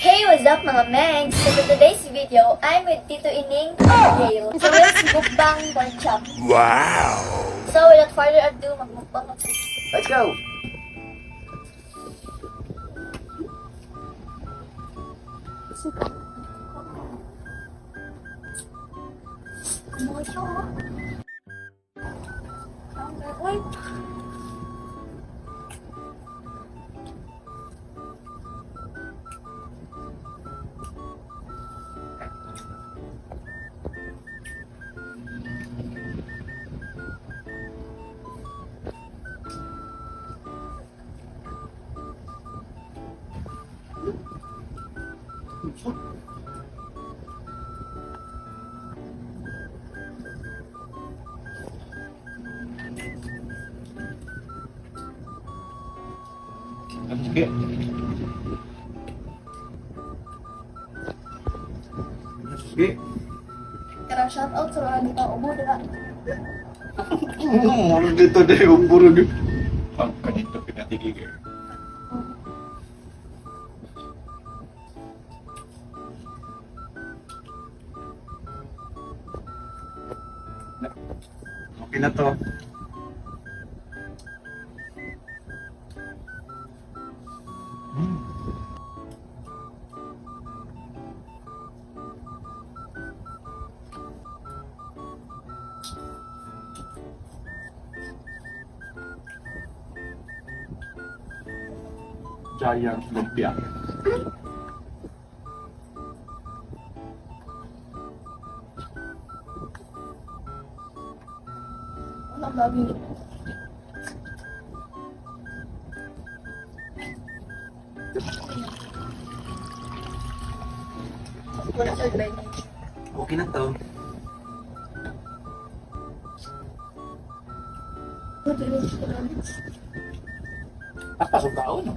Hey, what's up, mga mengs? So for today's video, I'm with Tito Ining and Gail. So let's mukbang pork chop. Wow! So without further ado, magmukbang na tayo. Let's go! Kumoyo. Uy. Sige. Sige. Karang shout out sa mga dito ubo dira. Ano dito dahil umburo dito. Ang kanito pinatigig eh. Okay na to. Giant lumpia. Ano ang babi? Wala sa advantage. Okay na to. Pasok ka no?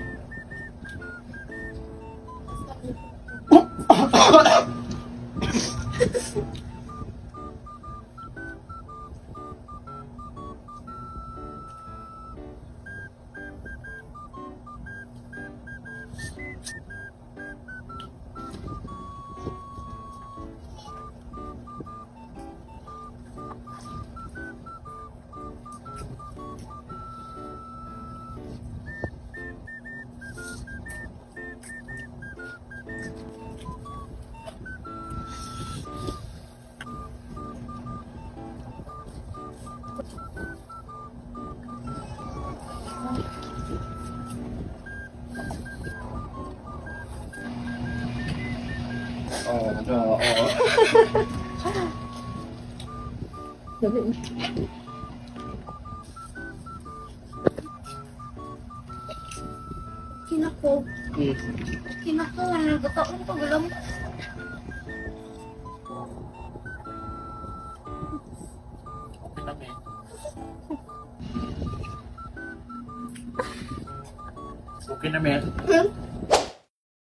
Oo, oo, oo. Kinako. Kinako. Nagkataon ko. Gulam. Okay na, men. Okay na, men.